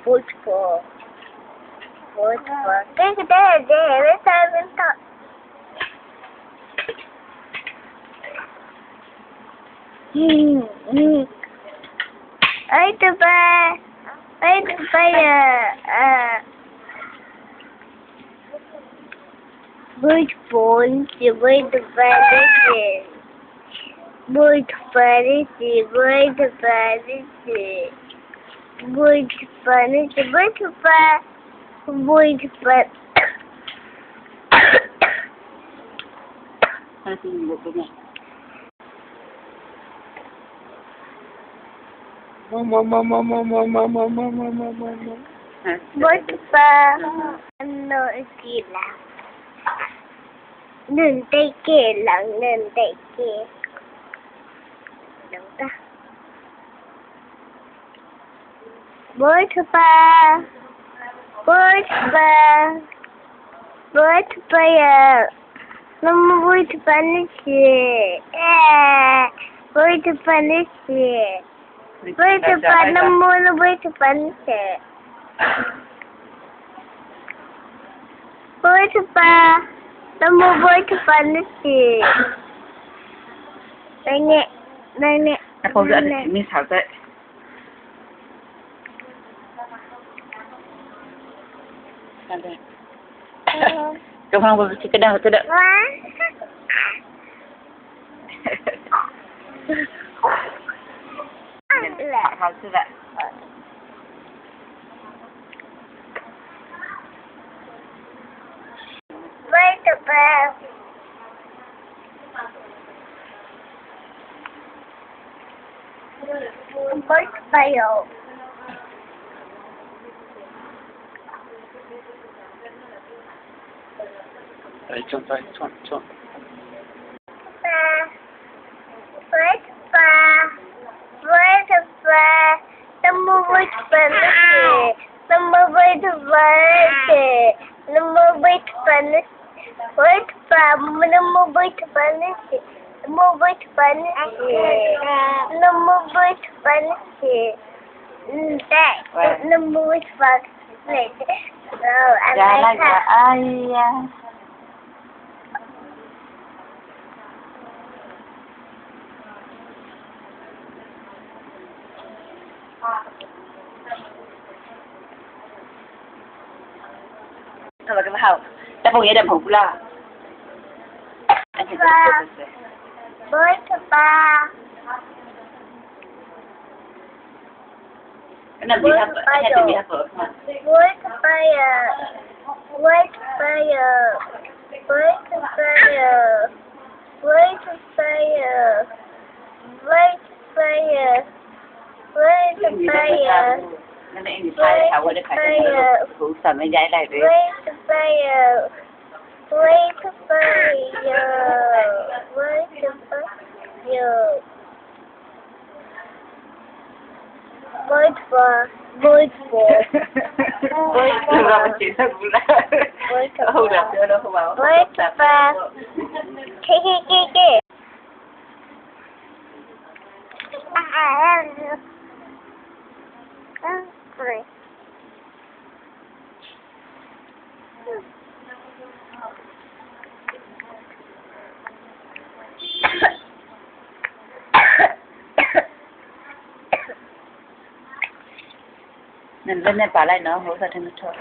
Football. Football. Big day, day, seven. Oi, ba. Oi, ba. Muito bom, muito parecido. Muito parecido, muito parecido. Muito parecido, muito pa, muito pa. Muito pa. Ano sila? Nuntai ke lang, nuntai ke. Nunta. Muito pa. Muito pa. Muito pa ya. Não muito pa nisi. É. Muito pa nisi. Muito pa não muito pa nisi. Muito pa. Não muito pa nisi. Nene. Nene. 我讲的你啥子？咁样我这个的这个。好吃的。 Wait a bit. Wait a 来，转来转转。 Wait ba. Wait ba. Number wait ba. Number wait ba. Number wait ba. Wait ba. Number wait ba. Number wait ba. Number wait ba. Number wait ba. 呀来个，哎呀！ 那么这么好，大风有点跑不啦。 Wait ba. 那没他，那没他不。 Wait fire. Wait fire. Wait fire. Wait fire. Wait fire. Wait fire. 那么你拍下我的看见那个上面来来的。 Wait fire. Wait fire. Wait fire. Wait for. Wait for. 我不记得不啦。好啦，好啦，好啦。 Wait for. K K K K. 那那那把来呢？我说听得错。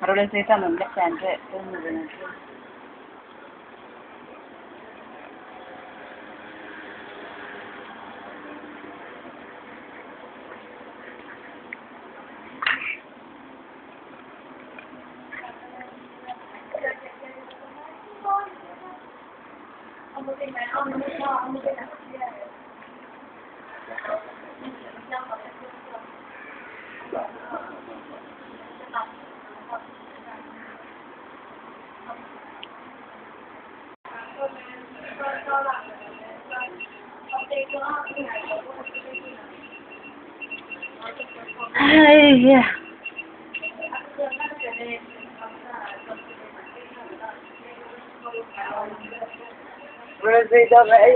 我都来这上面没站着，都没人。Ai. Zeidah na ei?